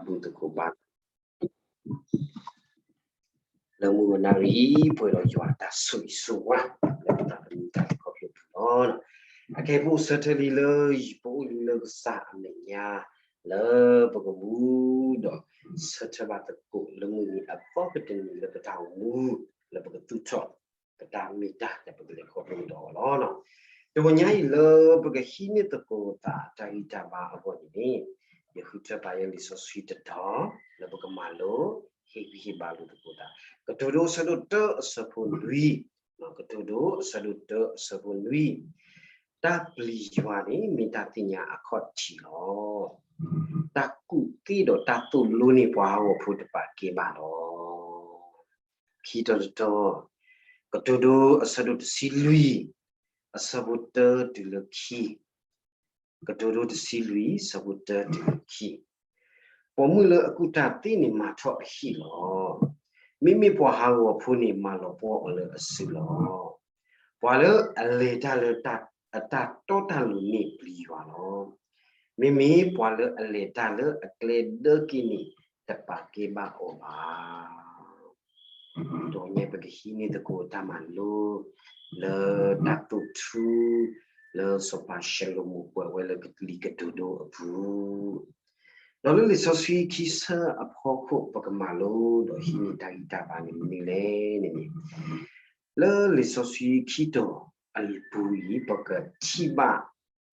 ပကသူၣ်ထီၣ်ပတၢ်အိၣ်မူအပူၤသကိးဘၣ် လၢမုၢ်ဂီၤနၣ်ရံၣ်အံၤ ပှဲၤဒီးယွၤအတၢ်ဆိၣ်ဂ့ၤဆိၣ်ဝါ လၢပတၢ်အိၣ်မူတၢ်လဲၤခီဖျိအပူၤလီၤ. အခဲအံၤပအိၣ်ဆၢထၢၣ်လံလၢ ပအိၣ်လံလၢကစၢ်အမဲာ်ညါ လၢပကမူဒီး ဆၢထၢၣ်ဘၣ်သကိးလၢမုၢ်နံၤအသီကတနံၤလၢပတၢ်အိၣ်မူ လၢပကသူၣ်ထီၣ် ပတၢ်မ့ၢ်တၢ်လၢပကလဲၤခီဖျိဒီးအီၤလီၤ. တဂီၤညါအံၤလၢပကဟံးန့ၢ်သကိးသးတၢ်ဂံၢ်တၢ်ဘါအဂီၢ်န့ၣ်န့ၣ် ယဃုထၢပာ်ယဲလံာ်စီဆှံတတီၤ လၢပကမၤလိ ဟ့ၣ်ဂံၢ်ဟ့ၣ်ဘါလိာ်သကိးသး ကတိၤဒိအဆၢဒိၣ်တၢအဆၢဖိနွံ, ကတိၤဒိအဆၢဒိၣ်တၢအဆၢဖိနွံ, တၢ်ပျံၤယွၤန့ၣ် မ့ၢ်တၢ်သ့ၣ်ညါအခီၣ်ထံးလီၤ. တၢ်ကူၣ်သ့ဒီးတၢ်သိၣ်လိန့ၣ် ပှၤဟးဂီၤဖိတပာ်ကဲဘၣ်လီၤ. ခံတီၤတတီၤ, ကတိၤဒိအဆၢဒိၣ်တဆံလွံၢ်, အဆၢဖိတၢတုၤလၢခံ, ကတိၤဒိတဆံလွံၢ် အဆၢဖိတၢတုၤလၢခံ, ပိာ်မုၣ်လၢအကူၣ်တၢ်သ့န့ၣ် မၤထီၣ်အဟံၣ်လီၤ. မ့မ့ၢ်ပှၤဟးဂီၤဖိန့ၣ် မၤလီၤပှီၢ်အီၤလၢအစုလီၤ. ပှၤလၢအလဲၤတၢ်လၢ အတၢ်တီတၢ်လိၤန့ၣ်ပျံၤယွၤလီၤ. မ့မ့ၢ်ပှၤလၢအလဲၤတၢ်လၢအကျဲဒၢက့ၤန့ၣ် တပာ်ကဲဘၣ်အီၤဘၣ်. ဒီးညါပကဟံးန့ၢ်သကိးတၢ်မၤလိ လၢတၢ်သိၣ်ထူ လၢစီၤပၤၡလိၤမိၣ်ကွဲးဝဲလၢကလံၤကတိၤဒိအပူၤ, ဒီးလၢလံာ်စီဆှံခံဆၢအဖီခိၣ် ပကမၤလိ ဒီးဟံးန့ၢ်တၢ်ဂံၢ်တၢ်ဘါန့ၣ်မနုၤလဲၣ်န့ၣ်န့ၣ်, လၢလံာ်စီဆှံခံတီၤအပူၤအံၤ ပကထံၣ်ဘၣ်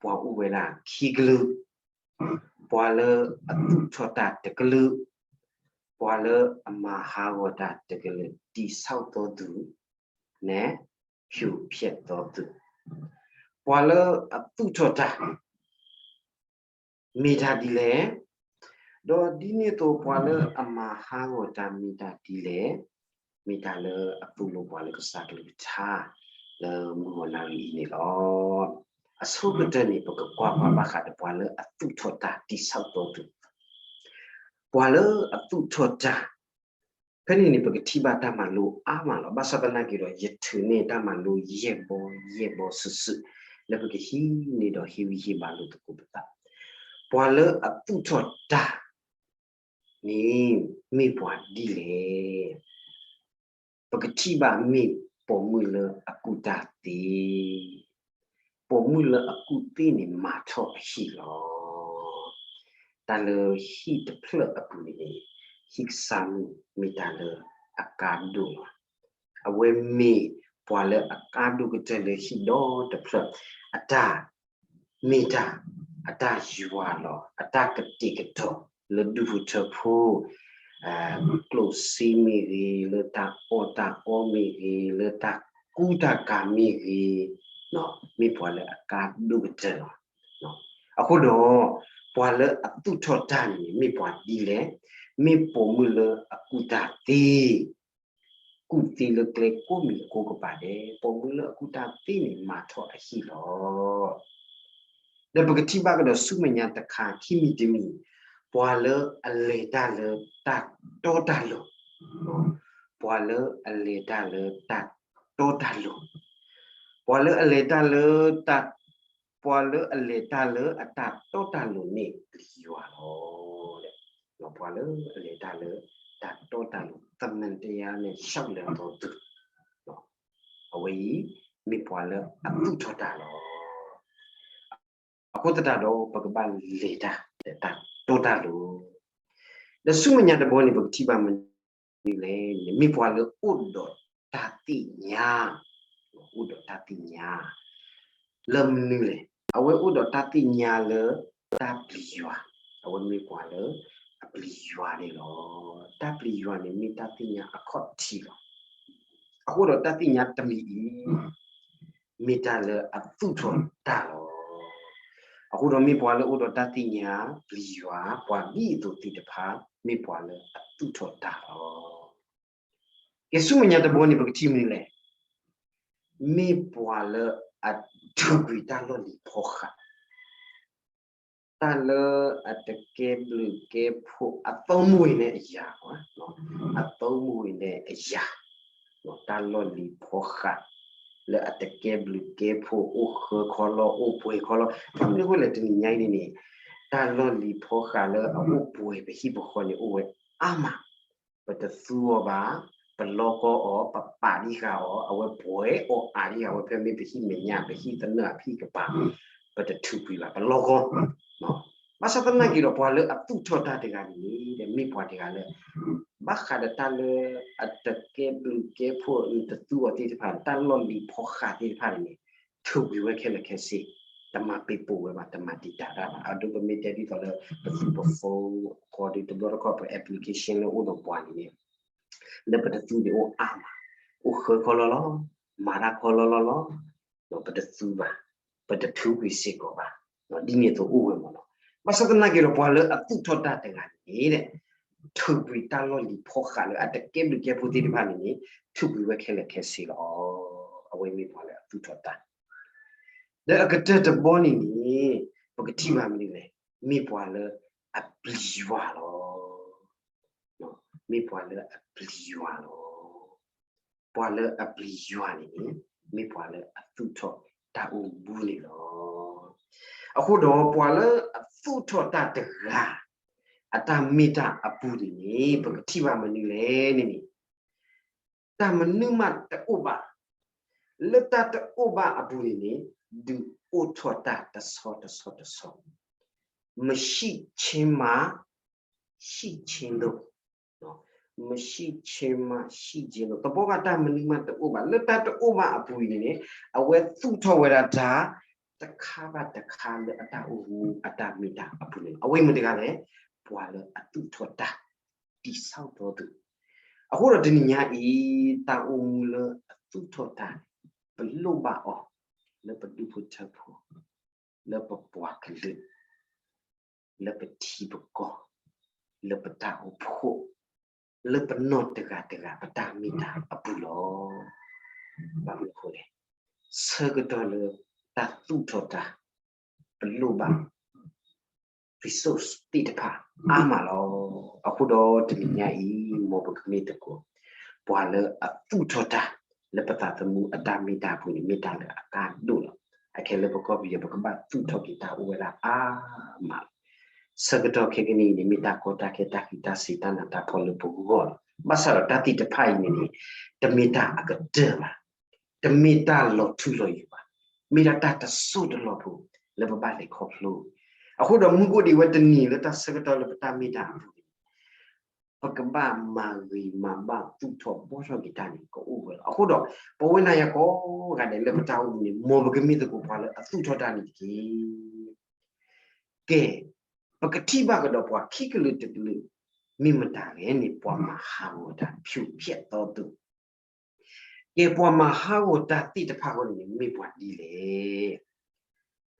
ပှၤအိၣ်ဝဲဒၣ်ခံကလုာ်, ပှၤလၢအသူၣ်ထီၣ်တၢ်တကလုာ်, ပှၤလၢအမၤဟးဂီၤတၢ်တကလုာ် တံၤဆီၣ်သီသုး နဲၣ် ဖၠိးဖျဲးသီသုး, ပှၤလၢအသူၣ်ထီၣ်တၢ် မ့ၢ်တၢ်ဒ်လဲၣ်, ဒီးဒ်န့ၣ်အသိးပှၤလၢအမၤဟးဂီၤတၢ်မ့ၢ်တၢ်ဒ်လဲၣ်, မ့ၢ်တၢ်လၢအသိၣ်လိပှၤလၢကစၢ်ကလုၢ်ကထါ လၢမုၢ်ဂီၤနၣ်ရံၣ်အံၤန့ၣ်လီၤ. အဆိကတၢၢ်န့ၣ် ပကကွၢ်ပှၤဘၣ်ဃးဒီးပှၤလၢအသူၣ်ထီၣ်တၢ်တံၤဆီၣ်သီသုး, ပှၤလၢအသူၣ်ထီၣ်တၢ် ဖဲန့ၣ်န့ၣ် ပကထံၣ်ဘၣ်တၢ်မၤလိအါမးလီၤ. ဘၣ်ဆၣ်သနာ်က့ဒီး ယထုးန့ၢ်တၢ်မၤလိယဲၢ်ဘီယဲၢ်ဘီစုာ်စုာ် လၢပကဟံးန့ၢ်ဒီးဟ့ၣ်ဂံၢ်ဟ့ၣ်ဘါလိာ်သကိးပသး, ပှၤလၢအသူၣ်ထီၣ်တၢ်န့ၣ် မ့ၢ်ပှၤဒ်လဲၣ်. ပကထံၣ်ဘၣ်မ့ၢ်ပိာ်မုၣ်လၢအကူၣ်တၢ်သ့, ပိာ်မုၣ်လၢအကူၣ်သ့န့ၣ် မၤထီၣ်အဟံၣ်လီၤ. တၢ်လၢဟံၣ်တဖျၢၣ်အပူၤန့ၣ်န့ၣ် ဟံၣ်ကစၢ်မုၣ်မ့ၢ်တၢ်လၢအကါဒိၣ်လီၤ. အဝဲမ့ၢ်ပှၤလၢအကါဒိၣ်ကတၢၢ်လၢဟံၣ်ဒီတဖျၢၣ်, အတၢ် မ့ၢ်တၢ် အတၢ်ယွၤလီၤ. အတၢ်ကတဲာ်ကတီၤလၢဒူၣ်ဖိထၢဖိ, ကျိၣ်စ့မ့ၢ်ဂ့ၤ, လၢတၢ်အီၣ်တၢ်အီမ့ၢ်ဂ့ၤ, လၢတၢ်ကူတၢ်ကၤမ့ၢ်ဂ့ၤ, မ့ၢ်ပှၤလၢအကါဒိၣ်ကတၢၢ်လီၤ. အဃိဒီး ပှၤလၢအသူၣ်ထီၣ်တၢ်န့ၣ် မ့ၢ်ပှၤဒ်လဲၣ်, မ့ၢ်ပိာ်မုၣ်လၢအကူၣ်တၢ်သ့ ကူၣ်သ့လၢကျဲကိးမံၤကိးကပၤဒဲး, ပိာ်မုၣ်လၢအကူၣ်တၢ်သ့န့ၣ် မၤထီၣ်အဟံၣ်လီၤ. ဒီးပကထံၣ်ဘၣ်ကဒီးဆူမဲာ်ညါတခါ ခံမံၤတမံၤ, ပှၤလၢအလဲၤတၢ်လၢတၢ်တီတၢ်လိၤ, ပှၤလၢအလဲၤတၢ်လၢတၢ်တီတၢ်လိၤ, ပှၤလၢအလဲၤတၢ်လၢတၢ် ပှၤလၢအလဲၤတၢ်လၢအတၢ်တီတၢ်လိၤန့ၣ် ပျံၤယွၤလီၤ. ဒီးပှၤလၢအလဲၤတၢ်လၢတၢ်တီတၢ်လိၤ သမၢၣ်တယါန့ၣ် ရှောက်လန်းသောသူ, အဝဲအံၤ မ့ၢ်ပှၤလၢအသူၣ်ထီၣ်တၢ်လီၤ. အဃိသတးဒီး ပကဘၣ်လဲၤတၢ်လၢတၢ်တီတၢ်လိၤ, ဒီးဆူမဲာ်ညါတဘီန့ၣ် ပကထံၣ်ဘၣ်မနုၤလဲၣ်န့ၣ် မ့ၢ်ပှၤလၢအိၣ်ဒီးတၢ်သ့ၣ်ညါ, အိၣ်ဒီးတၢ်သ့ၣ်ညါ လၢမနုၤလဲၣ်. အဝဲအိၣ်ဒီးတၢ်သ့ၣ်ညါလၢတၢ်ပျံၤယွၤ, အဝဲမ့ၢ်ပှၤလၢအပျံၤယွၤန့ၣ်လီၤ. တၢ်ပျံၤယွၤန့ၣ် မ့ၢ်တၢ်သ့ၣ်ညါအခီၣ်ထံးလီၤ. အဃိဒီးတၢ်သ့ၣ်ညါတမံၤအံၤ မ့ၢ်တၢ်လၢအသူၣ်ထီၣ်တၢ်လီၤ. အဃိဒီးမ့ၢ်ပှၤလၢအိၣ်ဒီးတၢ်သ့ၣ်ညါပျံၤယွၤ ပှၤဒ်သိးသ့ၣ်တဖၣ် မ့ၢ်ပှၤလၢအသူၣ်ထီၣ်တၢ်လီၤ. ကဲ ဆူမဲာ်ညါတဘီန့ၣ် ပကထံၣ်မနုၤလဲၣ်. မ့ၢ်ပှၤလၢအထုးကွံာ်တၢ်လီၢ်လံၤဖီဃး တၢ်လၢအတကဲဘျုးကဲဖှိၣ် အသီမူၤဝဲန့ၣ်အယၤ, အသီမူၤဝဲန့ၣ်အယၤ, တၢ်လီၢ်လံၤဖီဃး လၢအတကဲဘျုးကဲဖှိၣ် အိၣ်ဃၢခီလီၢ် အိၣ်ပှဲၤခီလီၢ် ဘၣ်မနုၤအဃိလဲၣ် တနံၤညါအံၤန့ၣ်န့ၣ် တၢ်လီၢ်လံၤဖီဃးလၢအအိၣ်ပှဲၤပဟံၣ်ပဃီန့ၣ်အိၣ်ဝဲအါမး, ပတသူအီၤဘၣ်, ပလီကီအီၤ, ပပာ်ဒံဃာ်အီၤ, အဝဲပှဲၤအီၤအါဒံဃာ်ဝဲဖဲမ့ၢ်ပဟံၣ်မဲာ်ညါ ပဟံၣ်သနၢၣ်အဖံၣ်ကပၤ, ပတထုးကွံာ်ဘၣ်, ပလီကီ, ဘၣ်ဆၣ်သနာ်က့ဒီး ပှၤလၢအသူၣ်ထီၣ်တၢ်တဂၤန့ၣ် မ့ၢ်ပှၤတဂၤလၢ ဘၣ်ဃးဒီးတၢ်လၢအတကဲဘျုးကဲဖှိၣ် တသူအီၤသ့ၣ်တဖၣ်န့ၣ် တၢ်လီၢ်လံၤဖီဃးသ့ၣ်တဖၣ်န့ၣ်န့ၣ် ထုးကွံာ်ဝဲခဲလၢာ်ခဲဆ့, တမၤပ့ၤပိာ်ဝဲဘၣ်, တမၤတံာ်တာ်တၢ်ဘၣ်. အဒိပမ့ၢ်တဲဒ်သိးလၢ ပသူပ phone အဃိဒီး တဘျီတခီၣ်ပ application လၢအိၣ်ဒီးပှၤန့ၣ်န့ၣ် လၢပတသူန့ၣ်အိၣ်အါမး, အိၣ်ဃၢခီလီလီ, မၤတၢ်ခီလီလီလီ, ပတသူဘၣ်, ပတထုးကွံာ်စ့ၢ်ကီးဘၣ်, ဒ်န့ၣ်အသိးအိၣ်ဝဲမ့ၢ်နီၤ. ဘၣ်ဆၣ်သနာ်က့ဒီး ပှၤလၢအသူၣ်ထီၣ်တၢ်တဂၤန့ၣ် ထုးကွံာ်တၢ်လီၢ်လံၤဖီဃးလၢအတကဲဘျုးကဲဖှိၣ်သ့ၣ်တဖၣ်န့ၣ်န့ၣ် ထုးကွံာ်ဝဲခဲလၢာ်ခဲဆ့လီၤ. အဝဲမ့ၢ်ပှၤလၢအသူၣ်ထီၣ်တၢ် ဒီးအကတၢၢ်တဘီန့ၣ်န့ၣ် ပကထံၣ်ဘၣ်မနုၤလဲၣ်, မ့ၢ်ပှၤလၢအပျံၤယွၤလီၤ. မ့ၢ်ပှၤလၢအပျံၤယွၤလီၤ. ပှၤလၢအပျံၤယွၤန့ၣ်န့ၣ် မ့ၢ်ပှၤလၢအသူၣ်ထီၣ်တၢ်အိၣ်မူန့ၣ်လီၤ. အဃိဒီးပှၤလၢအသူၣ်ထီၣ်တၢ်တဂၤ အတၢ်မ့ၢ်တၢ်အပူၤန့ၣ်န့ၣ် ပကထံၣ်ဘၣ်မနုၤလဲၣ်န့ၣ်န့ၣ် တၢ်မနုၤမးတအိၣ်ဘၣ်, လၢတၢ်တအိၣ်ဘၣ်အပူၤန့ၣ်န့ၣ် ဒုးအိၣ်ထီၣ်တၢ်တဆီတဆီတဆီ, မရှိခြင်းမှ ရှိခြင်းသို့, မရှိခြင်းမှ ရှိခြင်းသို့, သဘောကတၢ်မနုၤမးတအိၣ်ဘၣ်, လၢတၢ်တအိၣ်ဘၣ်အပူၤအံၤန့ၣ်န့ၣ် အဝဲသူၣ်ထီၣ်ဝဲဒၣ်တၢ် တခါဘၣ်တခါလၢအတၢ်အိၣ်မူအတၢ်မ့ၢ်တၢ်အပူၤန့ၣ်လီၤ. အဝဲမ့ၢ်တဂၤလဲၣ်, ပှၤလၢအသူၣ်ထီၣ်တၢ် တည်ဆောက်သောသူ, အဃိဒီးတနံၤညါအံၤ တၢ်အိၣ်မူလၢအသူၣ်ထီၣ်တၢ်န့ၣ် ပလိၣ်ဘၣ်အီၤ လၢပဒူၣ်ဖိထၢဖိ, လၢပပှၤကလုာ်, လၢပထံပကီၢ်, လၢပတၢ်အိၣ်ဖှိၣ်, လၢပနီၢ်တဂၤတဂၤ ပတၢ်မ့ၢ်တၢ်အပူၤလီၤ. ဘၣ်မနုၤအဃိလဲၣ်, ဆၢကတီၢ်လၢတၢ်သူၣ်ထီၣ်တၢ် ပလိၣ်ဘၣ် resource သ့ၣ်တဖၣ်အါမးလီၤ. အဃိဒီးတနံၤညါအံၤ မ်ပကမ့ၢ်သကိး ပှၤလၢအသူၣ်ထီၣ်တၢ် လၢပသးသမူအတၢ်မ့ၢ်တၢ်အပူၤန့ၣ် မ့ၢ်တၢ်လၢအကါဒိၣ်လီၤ. အခဲလၢပကီၢ်ပယီၤ ပကဘၣ်သူၣ်ထီၣ်က့ၤတၢ်အိၣ်ဝဲဒၣ်အါမးလီၤ. ဆၢကတီၢ်ခဲကနံၣ်အံၤန့ၣ် မ့ၢ်တၢ်ကီတၢ်ခဲ တၢ်ဃံးတၢ်စ့ၤ တၢ်နးတၢ်ဖှီၣ်လၢပဂီၢ်လီၤ. ဘၣ်ဆၣ်ဒီးတၢ်သ့ၣ်တဖၣ်အံၤန့ၣ်န့ၣ် တမ့ၢ်တၢ်အကတၢၢ်ဘၣ်, တမ့ၢ်တၢ်လီၤထူလီၤယိာ်ဘၣ်, မ့ၢ်ဒၣ်တၢ်တစိၢ်တလီၢ်ဖိ လၢပဘၣ်လဲၤခီဖျိ. အဃိဒီးမူခိၣ်ဒံးဝဲတနံၤလၢတၢ်ဆၢကတီၢ်လၢပတၢ်မ့ၢ်တၢ်အပူၤန့ၣ် ပကဘၣ်မၤဂ့ၤမၤဘၣ်သူၣ်ထီၣ်ဘှီထီၣ်က့ၤတၢ်န့ၣ် ကအိၣ်ဝဲလီၤ. အဃိဒီး ပဝဲနၤယၤကိးဂၤဒဲးလၢပတၢ်အိၣ်မူန့ၣ် မ်ပကမ့ၢ်သကိးပှၤလၢအသူၣ်ထီၣ်တၢ်န့ၣ်တက့ၢ်. ကဲ, ပကထံၣ်ဘၣ်ကဒီးပှၤခံကလုာ်တကလုာ် မ့ၢ်မတၤလဲၣ်န့ၣ် ပှၤမၤဟးဂီၤတၢ် ဖြိုဖျက်သောသူ ကဲ ပှၤမၤဟးဂီၤတၢ်သ့ၣ်တဖၣ်အဂီၢ်န့ၣ်န့ၣ် မ့ၢ်ပှၤဒ်လဲၣ်.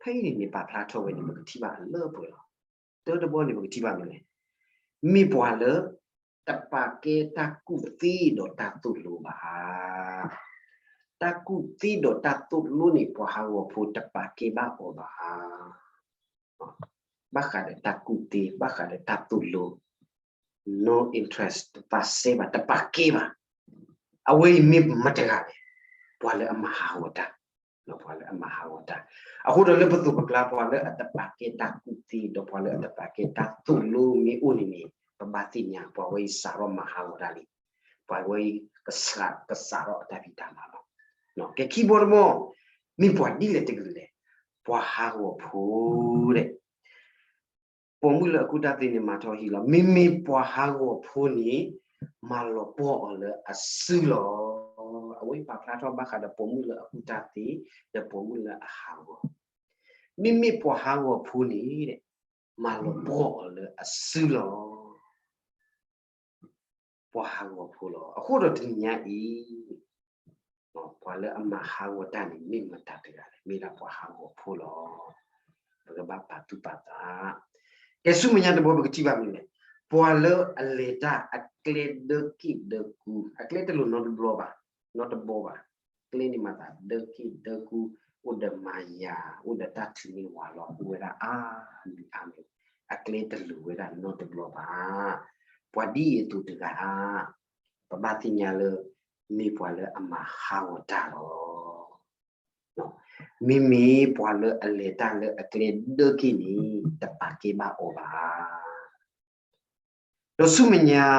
ဖဲအံၤန့ၣ်န့ၣ် ပာ်ဖျါထီၣ်ဝဲန့ၣ် ပကထံၣ်ဘၣ်အလၢပှဲၤလီၤ. တၢတဘီန့ၣ် ပကထံၣ်ဘၣ်မနုၤလဲၣ်, မ့ၢ်ပှၤလၢ တပာ်ကဲတၢ်ကူၣ်သ့ဒီးတၢ်သိၣ်လိဘၣ်. တၢ်ကူၣ်သ့ဒီးတၢ်သိၣ်လိန့ၣ် ပှၤဟးဂီၤဖိတပာ်ကဲဘၣ်အီၤဘၣ်. ဘၣ်ဃးဒီးတၢ်ကူၣ်သ့ ဘၣ်ဃးဒီးတၢ်သိၣ်လိ no interest တပာ်စဲဘၣ် တပာ်ကဲဘၣ်. အဝဲအံၤမ့ၢ်မတၤတဂၤလဲၣ်, ပှၤလၢအမၤဟးဂီၤတၢ်, ပှၤလၢအမၤဟးဂီၤတၢ်. အဃိဒီးလၢပသိးပကျါ ပှၤလၢအတပာ်ကဲတၢ်ကူၣ်သ့ ဒီးပှၤလၢအတပာ်ကဲတၢ်သိၣ်လိမ့ၢ်အိၣ်န့ၣ်န့ၣ် ပဘၣ်သ့ၣ်ညါ ပှၤဝဲအံၤစးထီၣ်မၤဟးဂီၤတၢ်လံ. ပှၤဝဲအံၤ ကစးထီၣ်အတၢ်ဖံးတၢ်မၤလီၤ. ကဲခံဘီတဘီ, မ့ၢ်ပှၤဒ်လဲၣ်တကလုာ်လဲၣ်, ပှၤဟးဂီၤဖိဒီး ပိာ်မုၣ်လၢအကူၣ်တၢ်သ့န့ၣ် မၤထီၣ်ဟံၣ်လီၤ. မ့မ့ၢ်ပှၤဟးဂီၤဖိန့ၣ် မၤလီၤပှီၢ်အီၤလၢအစုလီၤ. အဝဲပာ်ဖျါထီၣ်ဘၣ်ဃးဒီးပိာ်မုၣ်လၢအကူၣ်တၢ်သ့ ဒီးပိာ်မုၣ်လၢအဟးဂီၤ. မ့မ့ၢ်ပှၤဟးဂီၤဖိန့ၣ် မၤလီၤပှီၢ်အီၤလၢအစုလီၤ. ပှၤဟးဂီၤဖိလီၤ. အဃိဒီးတနံၤညါအံၤ ပှၤလၢအမၤဟးဂီၤတၢ်န့ၣ် မ့ၢ်မတၤတဂၤလဲၣ်, မ့ၢ်ဒၣ်ပှၤဟးဂီၤဖိလီၤ. ပကဘၣ်ပာ်သူၣ်ပာ်သး. ကဲဆူမဲာ်ညါတဘီ ပကထံၣ်ဘၣ်မနုၤလဲၣ်, ပှၤလၢအလဲၤတၢ်အကျဲဒၢက့ၣ်ဒၢကူ, အကျဲတလိၤနီတဘျီဘၣ်, နီတဘီဘၣ်. ကျဲန့ၣ်မၤသး ဒၢက့ၣ်ဒၢကူ, အိၣ်ဒီးမၤယၤ, အိၣ်ဒီးတၢ်ထုးန့ၢ်ဝၤလီၤ, အိၣ်ဝဲဒၣ်အါမံၤအါမံၤ, အကျဲတလိၤဝဲဒၣ်နီတဘျီဘၣ်. ပှၤဒ်အံၤအသိးတဂၤ ပဘၣ်သ့ၣ်ညါလၢ မ့ၢ်ပှၤလၢအမၤဟးဂီၤတၢ်လီၤ. မ့မ့ၢ်ပှၤလၢအလဲၤတၢ်လၢအကျဲဒၢးက့န့ၣ် တပာ်ကဲဘၣ်အီၤဘၣ်. ဒီးဆူမဲာ်ညါ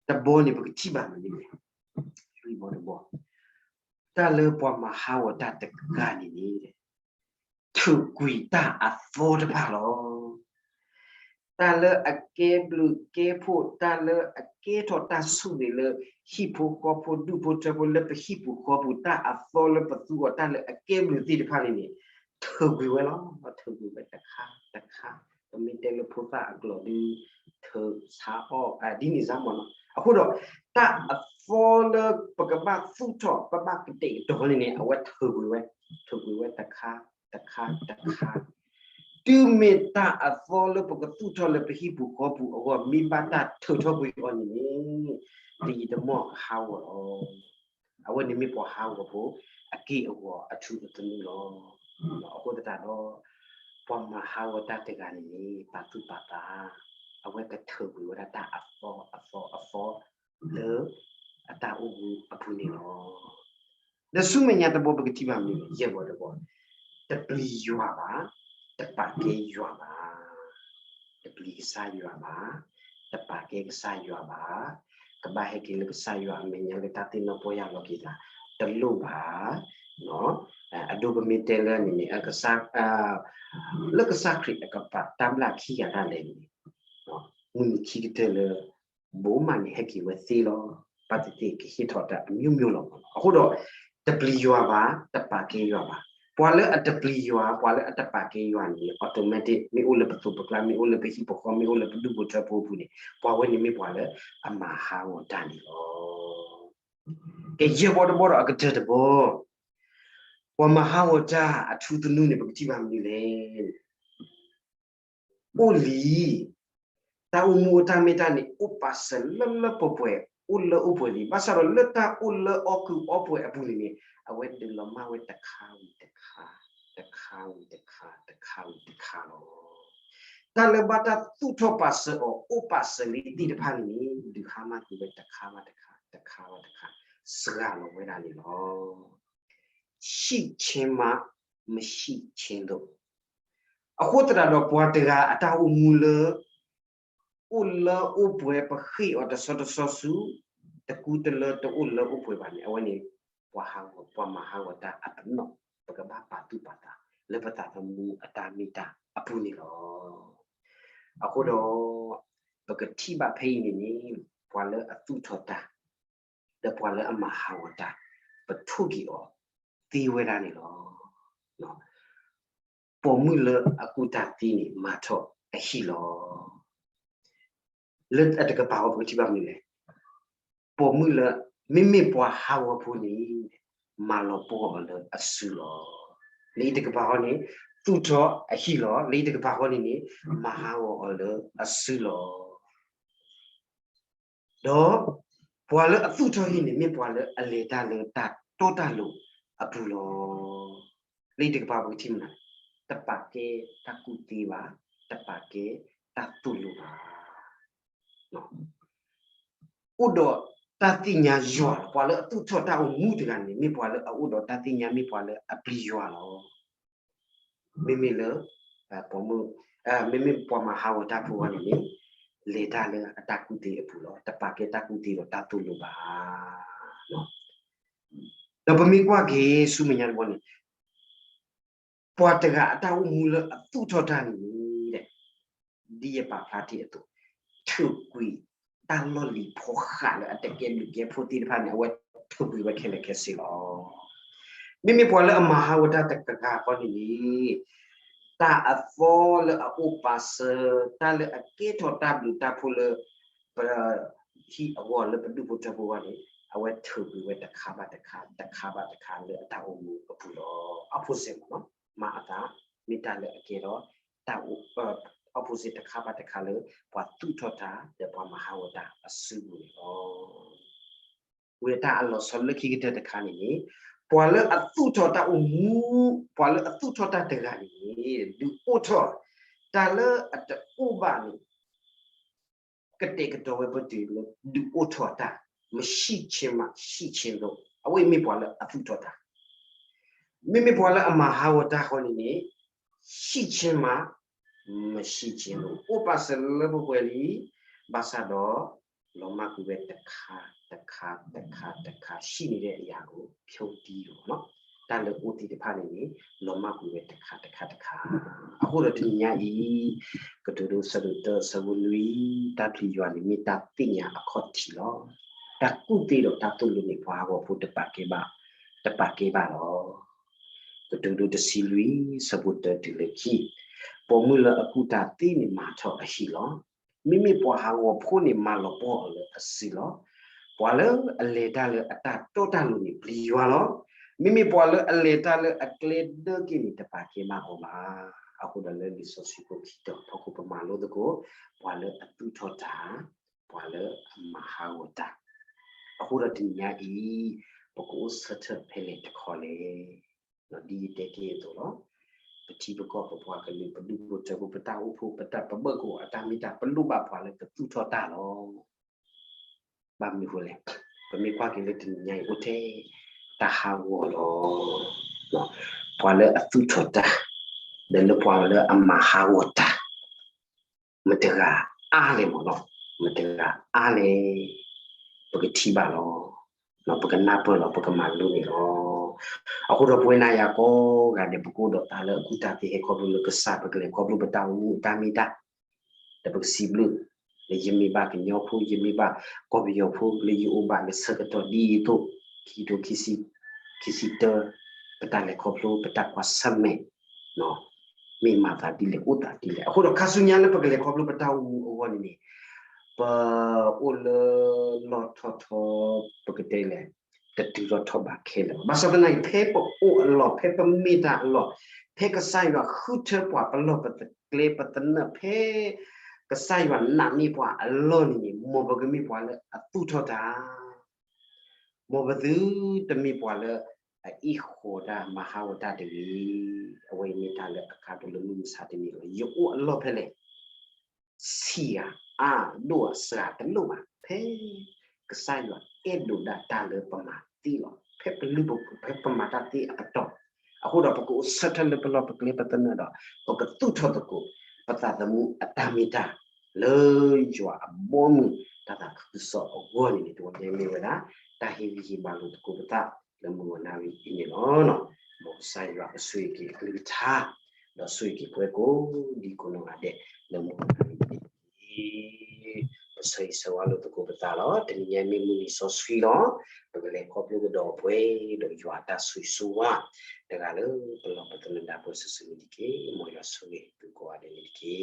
တဘီန့ၣ် ပကထံၣ်ဘၣ်မနုၤလဲၣ်, လွံၢ်ဘီတဘီ, တၢ်လၢပှၤမၤဟးဂီၤတၢ်တဂၤန့ၣ်န့ၣ် ထုးကွံာ်တၢ်အသီတဖၣ်လီၤ. တၢ်လၢအကဲဘျုးကဲဖှိၣ်, တၢ်လၢအကဲထီၣ်တၢ်ဆိၣ်ဂ့ၤလၢ ဟံၣ်ဖိဃီဖိ ဒူၣ်ဖိထၢဖိ လၢပဟံၣ်ပူၤဃီပူၤ, တၢ်အသီလၢပသူအီၤ တၢ်လၢအကဲဘျုးသ့ၣ်တဖၣ်န့ၣ်န့ၣ် ထုးကွံာ်ဝဲလီၤ. ထုးကွံာ်ဝဲတခါတခါ, ပမ့ၢ်တဲလၢဖိသၣ်အကျိာ်ဒုး ထုးဆါအီၣ် ဒ်န့ၣ်စ့ၢ်မ့ၢ်နီၤ. အဃိဒီး တၢ်အသီလၢပကဘၣ်သူၣ်ထီၣ် ပဘၣ်ကတဲာ်ကတီၤန့ၣ်န့ၣ် အဝဲထုးကွံာ်ဝဲ, ထုးကွံာ်ဝဲတခါတခါတခါ, တုၤမ့ၢ်တၢ်အသီလၢပကသူၣ်ထီၣ်လၢပဟံၣ်ပူၤဃီပူၤအဂီၢ် မ့ၢ်ဘၣ်တၢ်ထုးထီၣ်ကွံာ်အီၤန့ၣ်န့ၣ် တယံာ်တမီၢ်ဟးဂီၤလီၤ. အဝဲန့ၣ်မ့ၢ်ပှၤဟးဂီၤဖိ အက့ၢ်အဂီၤအထူအသနူလီၤ. အဃိသတးဒီး ပှၤမၤဟးဂီၤတၢ်တဂၤန့ၣ်န့ၣ် ပာ်သူၣ်ပာ်သး, အဝဲကထုးကွံာ်ဝဲဒၣ်တၢ်အသီအသီအသီ လၢအတၢ်အိၣ်မူအပူၤန့ၣ်လီၤ. ဒီးဆူမဲာ်ညါတဘီပကထံၣ်ဘၣ်မနုၤလဲၣ်, ယဲၢ်ဘီတဘီ, တပျံၤယွၤဘၣ်, တပာ်ကဲယွၤဘၣ်. တပျံၤကစၢ်ယွၤဘၣ်, တပာ်ကဲကစၢ်ယွၤဘၣ်, ကဘၣ်ဟဲက့ၤလၢကစၢ်ယွၤအမဲာ်ညါလၢတၢ်သ့ၣ်နီၣ်ပီၢ်ယၢ်လီၤက့ၤသး တလိၣ်ဘၣ်. အဒိပမ့ၢ်တဲလၢန့ၣ်န့ၣ် လၢကစၢ်ခရံာ်အကပာ်တၢ်ဘျၣ်ခံဂၤတၢ်လဲၣ်န့ၣ် မုၢ်နံၤခံကတၢၢ်လၢ ဘိးမးန့ၣ် ဟဲက့ၤဝဲသ့လီၤ. ဘၣ်သ့ၣ်သ့ၣ်ကဟ့ၣ်ထီၣ်တၢ်အမျိုးမျိုးလီၤ. အဃိဒီး တပျံၤယွၤဘၣ်, တပာ်ကဲယွၤဘၣ်. ပှၤလၢအတပျံၤယွၤ, ပှၤလၢအတပာ်ကဲယွၤန့ၣ် automatic မ့ၢ်အိၣ်လၢပသိးပကျါ, မ့ၢ်အိၣ်လၢပဟံၣ်ပဃီ, မ့ၢ်အိၣ်လၢပဒူၣ်ဖိထၢဖိအပူၤန့ၣ် ပှၤဝဲန့ၣ်မ့ၢ်ပှၤလၢအမၤဟးဂီၤတၢ်န့ၣ်လီၤ. ကယဲၢ်ဘီတဘီဒီးအကတၢၢ်တဘီ, ပှၤမၤဟးဂီၤတၢ်အထူသနူန့ၣ် ပကထံၣ်ဘၣ်မနုၤလဲၣ်. အိၣ်လံ, တၢ်အိၣ်မူအတၢ်မ့ၢ်တၢ်န့ၣ် အိၣ်ပာ်စၢၤလၢလၢပှဲၤပှဲၤ, အိၣ်လၢအိၣ်ပှဲၤလံ. ဘၣ်ဆၣ်ဒီးလၢတၢ်အိၣ်လၢအီၣ်ကုၢ်အီပှဲၤအပူၤန့ၣ်န့ၣ် အဝဲဒုးလီၤမၢ်ဝဲတခါဝံၤတခါ, တခါဝံၤတခါ, တခါဝံၤတခါလီၤ. တၢ်လၢဘၣ်တၢ်သူၣ်ထီၣ်ပာ်စၢၤအီၤ အိၣ်ပာ်စၢၤလံသ့ၣ်တဖၣ်န့ၣ်န့ၣ် ဒုးဟါမၢ်ကွံာ်ဝဲတခါဘၣ်တခါ, တခါဘၣ်တခါ, စှၤလီၤဝဲဒၣ်န့ၣ်လီၤ. ရှိခြင်းမှ မရှိခြင်းသို့. အဃိသတးဒီးပှၤတဂၤအတၢ်အိၣ်မူလၢ အိၣ်လၢအိၣ်ပှဲၤပဃ့ၢ်အီၤတဆီတဆီဆူ တကူတလၢတအိၣ်လၢအိၣ်ပှဲၤဘၣ်န့ၣ် အဝဲန့ၣ် ပှၤဟးဂီၤ ပှၤမၤဟးဂီၤတၢ်အပနီၣ် ပကဘၣ်ပာ်သူၣ်ပာ်သး လၢပသးသမူအတၢ်မ့ၢ်တၢ်အပူၤန့ၣ်လီၤ. အဃိဒီး ပကထံၣ်ဘၣ်ဖဲအံၤန့ၣ်န့ၣ် ပှၤလၢအသူၣ်ထီၣ်တၢ် ဒီးပှၤလၢအမၤဟးဂီၤတၢ် ပထိၣ်က့ၤအီၤသ့ဝဲဒၣ်န့ၣ်လီၤ. ပိာ်မုၣ်လၢအကူၣ်တၢ်သ့န့ၣ် မၤထီၣ်အဟံၣ်လီၤ. လၢအတကပၤဃီပကထံၣ်ဘၣ်မနုၤလဲၣ်. ပိာ်မုၣ်လၢ မ့မ့ၢ်ပှၤဟးဂီၤဖိန့ၣ် မၤလီၤပှီၢ်အီၤလၢအစုလီၤ. လၢအံၤတကပၤဃီန့ၣ် သူၣ်ထီၣ်အဟံၣ်လီၤ. လၢအံၤတကပၤဃီန့ၣ်န့ၣ် မၤဟးဂီၤအီၤလၢအစုလီၤ. ဒီးပှၤလၢအသူၣ်ထီၣ်ဟံၣ်န့ၣ် မ့ၢ်ပှၤလၢအလဲၤတၢ်လၢတၢ်တီတၢ်လိၤအပူၤလီၤ. လၢအံၤတကပၤပကထံၣ်မနုၤ, တပာ်ကဲတၢ်ကူၣ်သ့ဘၣ်, တပာ်ကဲတၢ်သိၣ်လိဘၣ်. အိၣ်ဒီးတၢ်သ့ၣ်ညါယွၤလီၤ. ပှၤလၢအသူၣ်ထီၣ်တၢ်အိၣ်မူတဂၤန့ၣ် မ့ၢ်ပှၤလၢအအိၣ်ဒီးတၢ်သ့ၣ်ညါ မ့ၢ်ပှၤလၢအပျံၤယွၤလီၤ. မ့မ့ၢ်လၢ ပိာ်မုၣ်, မ့မ့ၢ်ပှၤမၤဟးဂီၤတၢ်ဖိအဂီၢ်န့ၣ်န့ၣ် လဲၤတၢ်လၢအတၢ်ကူၣ်သ့အပူၤလီၤ. တပာ်ကဲတၢ်ကူၣ်သ့ဒီးတၢ်သိၣ်လိဘၣ်. ဒီးပမ့ၢ်ကွၢ်က့ၤဆူမဲာ်ညါတဘီန့ၣ် ပှၤတဂၤအတၢ်အိၣ်မူလၢအသူၣ်ထီၣ်တၢ်န့ၣ်န့ၣ် ဒ်ယပာ်ဖျါထံအသိး, ထုးကွံာ်တၢ်လီၢ်လံၤဖီဃးလၢအတကဲဘျုးကဲဖှိၣ်သ့ၣ်တဖၣ်န့ၣ် အဝဲထုးကွံာ်ဝဲခဲလၢာ်ခဲဆ့လီၤ. မ့မ့ၢ်ပှၤလၢအမၤဟးဂီၤတၢ်တဂၤဃီန့ၣ်န့ၣ် တၢ်အသီလၢအအိၣ်ပာ်စၢၤ တၢ်လၢအကဲထီၣ်တၢ်ဘျုးတၢ်ဖှိၣ်လၢ ပဟံၣ်အဂီၢ်လၢပဒူၣ်ဖိထၢဖိအဂီၢ်န့ၣ် အဝဲထုးကွံာ်ဝဲတခါဘၣ်တခါ တခါဘၣ်တခါလၢအတၢ်အိၣ်မူအပူၤလီၤ. opposite မ့ၢ်နီၤ, မၤအသး မ့ၢ်တၢ်လၢအကဲထီၣ် တၢ် opposite တခါဘၣ်တခါလၢ ပှၤသူၣ်ထီၣ်တၢ် ဒီးပှၤမၤဟးဂီၤတၢ်အစုပူၤန့ၣ်လီၤ. ဝံၤတၢ်အလီၤဆီလၢခံကတၢၢ်တခါန့ၣ်န့ၣ် ပှၤလၢအသူၣ်ထီၣ်တၢ်အိၣ်မူ, ပှၤလၢအသူၣ်ထီၣ်တၢ်တဂၤန့ၣ်န့ၣ် ဒုးအိၣ်ထီၣ် တၢ်လၢအတအိၣ်ဘၣ်န့ၣ် ကတဲာ်ကတီၤဝဲပတုာ်လၢ ဒုးအိၣ်ထီၣ်တၢ် မရှိခြင်းမှ ရှိခြင်းသို့ အဝဲအံၤမ့ၢ်ပှၤလၢအသူၣ်ထီၣ်တၢ်. မ့မ့ၢ်ပှၤလၢအမၤဟးဂီၤတၢ်ဃီန့ၣ်န့ၣ် ရှိခြင်းမှ မရှိခြင်း အိၣ်ပာ်စၢၤလၢပှဲၤပှဲၤလံ, ဘၣ်ဆၣ်ဒီး လီၤမၢ်ကွံာ်ဝဲတခါ တခါ တခါ တခါ ရှိနေတဲ့အရာကို ဖြုန်းတီးလို့ပေါ့နော်. တၢ်လၢအိၣ်သ့ၣ်တဖၣ်န့ၣ်န့ၣ် လီၤမၢ်ကွံာ်ဝဲတခါ တခါ တခါ. အဃိဒီးတနံၤညါအံၤ ကတိၤဒိ ဆၢဒိၣ်တၢ ဆၢဖိလွံၢ်, တၢ်ဖံးယွၤန့ၣ်မ့ၢ်တၢ်သ့ၣ်ညါအခီၣ်ထံးလီၤ. တၢ်ကူၣ်သ့ဒီးတၢ်သိၣ်လိန့ၣ် ပှၤဟးဂီၤဖိတပာ်ကဲဘၣ်, တပာ်ကဲဘၣ်လီၤ. ကတိၤဒိ တဆံလွံၢ် ဆၢဖိတၢတုၤလၢခံ, ပိာ်မုၣ်လၢအကူၣ်တၢ်သ့န့ၣ် မၤထီၣ်အဟံၣ်လီၤ. မ့မ့ၢ်ပှၤဟးဂီၤဖိန့ၣ် မၤလီၤပှီၢ်အီၤလၢအစုလီၤ. ပှၤလၢအလဲၤတၢ်လၢအတၢ်တီတၢ်လိၤန့ၣ် ပျံၤယွၤလီၤ. မ့မ့ၢ်ပှၤလၢအလဲၤတၢ်လၢအကျဲဒၢက့ၤန့ၣ် တပာ်ကဲဘၣ်အီၤဘၣ်. အဃိဒီးလၢလံာ်စီဆှံဖိခံတီၤဖီခိၣ် ပမၤလိသကိး ပှၤလၢအသူၣ်ထီၣ်တၢ်, ပှၤလၢအမၤဟးဂီၤတၢ်. အဃိဒီးတနံၤညါအံၤ ပကအိၣ်ဆၢထၢၣ်ဖဲလဲၣ်တခီလဲၣ်. ဒ်ယတဲက့ၤအသိးလီၤ. ပထံပကီၢ် ပပှၤကလုာ် ပဒူၣ်ဖိထၢဖိ ပတၢ်အိၣ်ဖှိၣ် ပတၢ်ပဘၢၣ်ကဝီၤအတၢ်မ့ၢ်တၢ် ပလိၣ်ဘၣ်ပှၤလၢကသူၣ်ထီၣ်တၢ်လီၤ. ဘၣ်မနုၤဃိလဲၣ်, ပမ့ၢ်ကွၢ်က့ၤလၢတနံၤညါအံၤ အိၣ်ထဲတၢ်ဟးဂီၤလီၤ. ပှၤလၢအသူၣ်ထီၣ်တၢ် ဒီးလၢပှၤလၢအမၤဟးဂီၤတၢ် မတၤတဂၤအါလဲၣ်မ့ၢ်နီၤ, မတၤတဂၤအါလဲၣ်, ပကထံၣ်ဘၣ်လီၤ. ပကနၢ်ပၢၢ်လီၤ, ပကမၤလိန့ၣ်လီၤ. အဃိဒီးပဝဲနၤယၤကိးဂၤဒဲး ပကအိၣ်ဒီးတၢ်လၢအကူၣ်တၢ်သ့ဟဲခီဖျိလၢကစၢ်, ပကလဲၤခီဖျိပတၢ်အိၣ်မူအတၢ်မ့ၢ်တၢ်, ဒီးပကစံးဘျုး, လၢယမ့ၢ်ဘၣ်ကညီဖိ, ယမ့ၢ်ဘၣ်ကီၢ်ပယီၤဖိ လၢယအိၣ်ဘၣ်လၢဆၢကတီၢ်ဒ်အံၤအသိး, ခံကထိခံဆံ, ခံဆံတၢ, ပတၢ်လဲၤခီဖျိ ပတၢ်ကွၢ်ဆၢၣ်မဲာ် မ့ၢ်မၤသးဒ်လဲၣ် အိၣ်သးဒ်လဲၣ်. အဃိဒီးခါဆူညါလၢပကလဲၤခီဖျိပတၢ်အိၣ်မူအဂီၢ်န့ၣ်န့ၣ်, ပအိၣ်လၢလီၢ်ထီၣ်ထီ, ပကတဲလဲၣ်, တတုၤထီၣ်ထီဘးခဲလၢာ်ဘၣ်. ဘၣ်ဆၣ်သနာ်က့ ဖဲပအိၣ်အလီၢ်, ဖဲပမ့ၢ်တၢ်အလီၢ်, ဖဲကစၢ်ယွၤဃုထၢပှၤ ပလီၢ်ပကျဲပသနၢၣ်, ဖဲကစၢ်ယွၤနာ်န့ၢ်ပှၤအလီၢ်န့ၣ်န့ၣ်, မ်ပကမ့ၢ်ပှၤလၢအသူၣ်ထီၣ်တၢ် မ်ပသုတမ့ၢ်ပှၤလၢအအ့ၣ်ဃီၤတၢ် မၤဟးဂီၤတၢ်တဂ့ၤ. အဝဲအံၤမ့ၢ်တၢ်လၢအကါဒိၣ်လၢမုၢ်မဆါတနံၤလီၤ. ယအိၣ်အလီၢ်ဖဲလဲၣ်, ဆံးဧါ, အါဒိၣ်ဧါ, စှၤတလိၣ်ဘၣ်. ဖဲကစၢ်ယွၤအဲၣ်ဒိးဒၣ်တၢ်လၢပမၤသ့လီၤ. ဖဲပလုၢ်ပပူၤ, ဖဲပမၤတၢ်သ့အပတီၢ်, အဃိဒီးပကအိၣ်ဆၢထၢၣ်လၢပလီၢ်ပကျဲပသနၢၣ်ဒီး ပကသူၣ်ထီၣ်သကိး ပသးသမူအတၢ်မ့ၢ်တၢ် လၢယွၤအဘီအမုၢ် တၢ်သးခုကစီၣ်အဂီၢ်န့ၣ်န့ၣ် တဝီညါမ့ၢ်ဝဲဒၣ် တၢ်ဟ့ၣ်ဂံၢ်ဟ့ၣ်ဘါလိာ်သကိးပသး လၢမုၢ်ဂီၤနၣ်ရံၣ်အံၤန့ၣ်လီၤ. မ်ကစၢ်ယွၤကဆိၣ်ဂ့ၤက့ၤအကလုၢ်ကထါ, ဒီးဆိၣ်ဂ့ၤက့ၤပဝဲကိးဒံကိးနီၢ်ဂၤဒဲး လၢမုၢ်ဂီၤနၣ်ရံၣ်အံၤတက့ၢ်. ပဆၢဂ့ၤဆၢဝါလိာ်သကိးပသးလီၤ. တနံၤညါမ့ၢ်မုၢ်နံၤစီဆှံလီၤ. ပကလဲၤခီဖျိကဒီးပှဲၤဒီးယွၤအတၢ်ဆိၣ်ဂ့ၤဆိၣ်ဝါ တဂၤလၢပလီၢ်ပသနၢၣ်ဒၣ်ပှဲၤစုာ်စုာ်န့ၣ်တက့ၢ်. မ်ယွၤဆိၣ်ဂ့ၤသုကိးဂၤဒဲးန့ၣ်တက့ၢ်.